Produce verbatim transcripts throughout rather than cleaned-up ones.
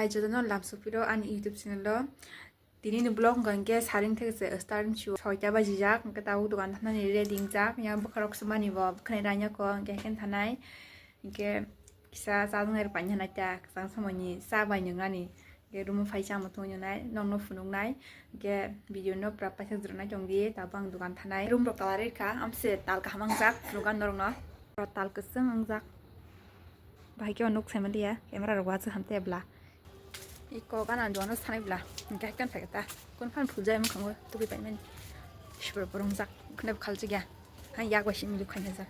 Jotono lamsopiro ani YouTube channel o. Tini ni vlog wngkha hwnkhe saring theke se start wngsu soita bajijak, hwnkhe tabuk dogan thanani ready wngjak. Yang bwkharok swmani bo bwkhwnai ranya ko hwnkhe hwnkhe thanai. Hwnkhe kisa chajaknai rok paina hwnai ta kwchang samoini cha bai nwngnani. Hwnkhe room o phai cha muthungwi nwngnai, nokno phunuknai. Hwnkhe video no pura paisa jwrwknai tongdi, tabuk ang dogan thanai. Room rok tala rikha, amse tal kaham wngjak, phunukha norokno. Tal kwchwng wngjak. Bahai khe o nuk saimaliya, camera rok wansuk hamte bla. Iko gana duano sanai bla. Hwnkhe haikhe phai ta. Kun phan phul jai mukhango tubui paimani. Sibor borong jak. Khne khaljak ya. Hai yak bai simi luk khaina jak.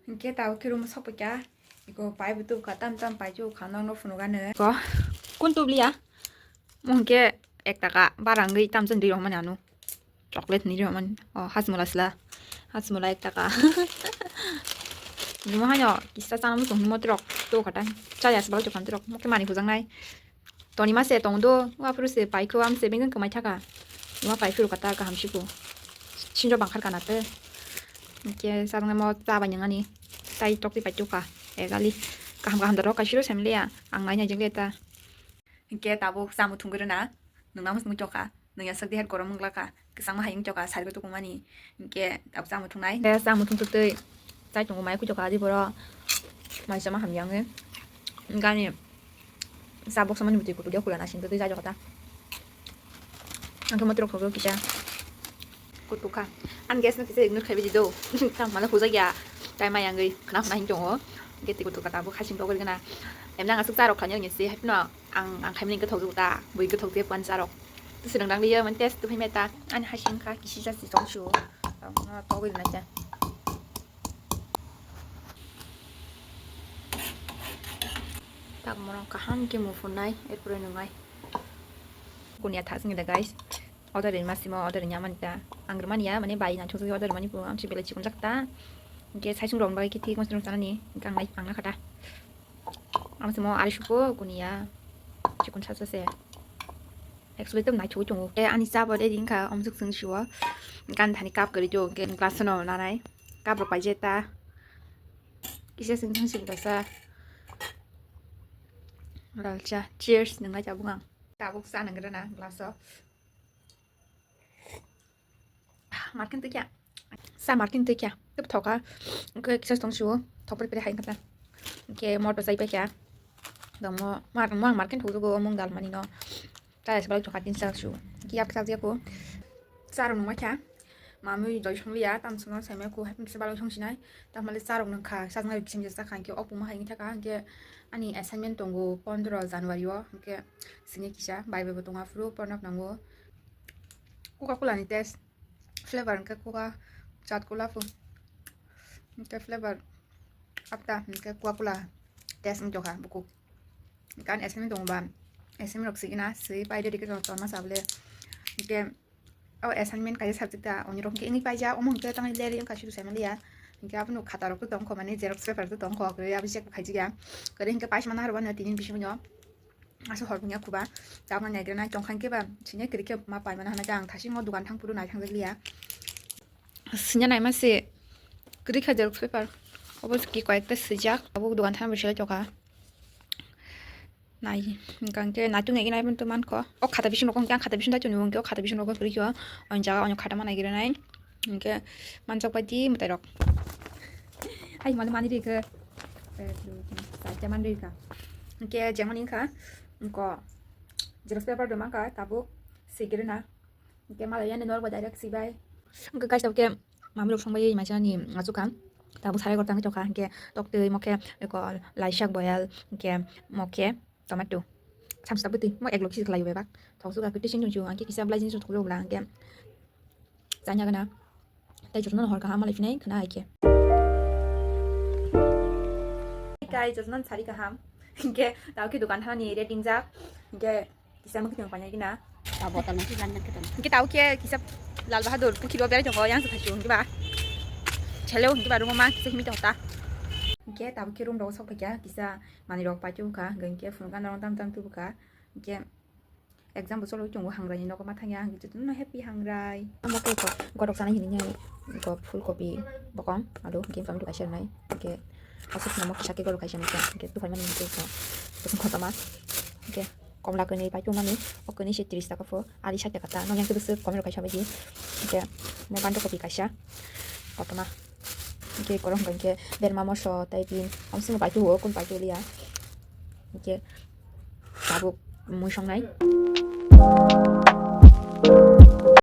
Hwnkhe tabo khe room sok paikha. Iko pai bo tubukha tam tam pai chukha nokno phunukha nw. Ko. Kun tubliya? Mungke ek taka barangwi tam chwng di rok mani anu. Chocolate ni rok mani. O Hajmola sla. Hajmola ek taka. Nimo haino kisa chana muchung himo tirok to kata. Chaya sbal chukhan tirok. Mokhe mani hujaknai. Toni mase tong do. Wa phuru se pai kho am se bengeng kwmai thaka. Nima pai phuru kata kaham siku. Sinjo bangkhar kana te. Ke sabang mo ta bai nyangani. Tai tok ti pai tuka. E gali. Kaham kaham daro kaisiro semle ya. Ang nai nai jingle ta. Hingke tabuk samu thungwi rwna, nwng namo swngwi tongkha, nwng ya sakdi hai gorom wngla kha, kwchangma hai wng tongkha, sari o tukumani, hingke tabuk samu thungnai. Hingke samu thung twi chai tongo, mai kuchuk kha di boro, mai chama hamya wngwi. Gani sabuk samani bwtwi kutuk ya kula nasing twi chai jokha ta. Ang khe motorok thogwi kisa. Kutuk kha. Ang gas no kisa ignore khaiwi di do. Tamo mano hujak ya. Tai mai angwi khna khna hin tongo. Gate kutuk kha tabuk hasing togwi gana. Emna ang aswk charok khlanya ngi se haipno ang, ang khaimani githok jok ta. Bui githok je pan charok. Tisi nang nang liya man test tu phai meta. Ani hasing kha kisi jasi tong shu. Tamo togwi na ja. Tak morong kaham ke mufunai, erpore nungai. Kunia thasing da guys. Order rin masimo, order rin yaman ta. Ang rwmani ya, mane bai na thusuk order mani pu, ang si belai chikon jak ta. Ke sai sung rong bai kiti kon sung tanani, kang nai pang na kata. Ang simo ari suko kunia. Chikon sa sa se. Actually tam nai chu chungo. E ani sa ba de din ka, om suk sung shiwa. Kan thani cup gari jo, ke glass no na nai. Cup ro pai je ta. Kisa sing thang sing ta sa. Lalcha. Cheers, nang nai chabung ang. Tabuk sa nang rana glass o. Markin twi kya? Sa markin twi kya? Tip thoka. Ke kisa tong shu. Thok pere pere hai kata. Ke mor pasai pa kya? Dong mo mar mo markin thok go mung dal mani no. Ta es bal thoka tin sa shu. Ki ap sa ko. Sa rong ma kya? Mamui doi song liya tam song sai me ko hapin kisa bal song sinai. Tam male sa rong nang kha. Sa ngai kisim jesa khan ke op ma hai ni thaka ke ani assignment tongo pondro January o. Ke sini kisa bai bai bo tonga fru pornak nango. Coca Cola ni test flavor hwnkhe Coca chat cola pho. Hwnkhe flavor apta hwnkhe Coca Cola test wng tongkha buku. Kan assignment tongo ba assignment rok sigina swi pai ready khe tongo ma sabole. Hwnkhe o assignment kaisa subject ta oni rok hwnkhe wngwi paijak omo hwnkhe tangwi leri wngkha sidu saimaliya. Hwnkhe abono khata rok tongkho mane xerox paper tongkho kwrwi abo check khaijak ya. Kwrwi hwnkhe paisa mana harwano tini bisingo. Aswk hor wngya khuba. Tabukno naigra nai tongkha hwnkhe ba sini kwrwi khe ma paimani hwnwi ang thasingo dogan thang phuru nai thangjakliya. Sini naima se kwrwi kha xerox paper. Obo ki koyekta swijak. Abo dogan thang bisingo tongkha. Nai hwnkha hwnkhe naituk nai nai to mankho. O khata bising rok hwnkhe ang khata bising daichung nukgo hwnkhe o khata bising rok kwrwi khe o jaga o khata ma naigra nai. Hwnkhe manjak bai di mwtai rok. Hai mani mani rikhe. Saita man rikha. Hwnkhe jemon wngkha. Hwnkhe xerox paper do mankha tabuk sigiri na. Hwnkhe malai yani norok bai direct sibai. Hwnkhe guys tabuk khe mami rok songbai masa ni achukha. Tabuk sarai gortang chokha hwnkhe toktwi mokhe eko laisak boyal hwnkhe mokhe tomato. Samsa bwtwi mo ek lok kisi khlai bai bak. Thok suka khe tising tong chu hwnkhe kisa belai jini thok jok bla hwnkhe. Chanya gana. Tai jotono hor kaham malai phinai khna hai khe. Kai jotono sari kaham. Hingke tao khe dokan thani ready jak. Hingke kisa mukti tong panya gina. Abo tamo ki lan nak tong. Hingke tao khe kisa Lal Bahadur pukhi bo berai tongo yang sakha chung ba. Chelo hingke ba rumo ma kisa himi tong ta. Hingke tao khe room rok sok kha kisa mani rok pachu kha. Hingke phunukha norok tam tam tubu kha. Hingke Exam bo cholo tongo hangrai ni nogo ma thangya ang jotono happy hangrai. Amo khe ko gorok sanai hini nai ko phul kopi bokong alu hingke bang dukai sernai hingke asuk namo kisa ke gorok kaisa nukya hingke tupai mani hingke ko kusung khotoma hingke Komla kwnwi paiphiu mani, o kwnwi se tris taka pho, ari sat taka ta. Nokni hwnkhe bwswk comment rok kaisa bai di. Hwnkhe mo bando kopi kaisa, kotorma. Hwnkhe oro hwnkhe berma moso tei bini omsongo paiphiu, o kung paiphiu liya. Hwnkhe tabuk mui songnai.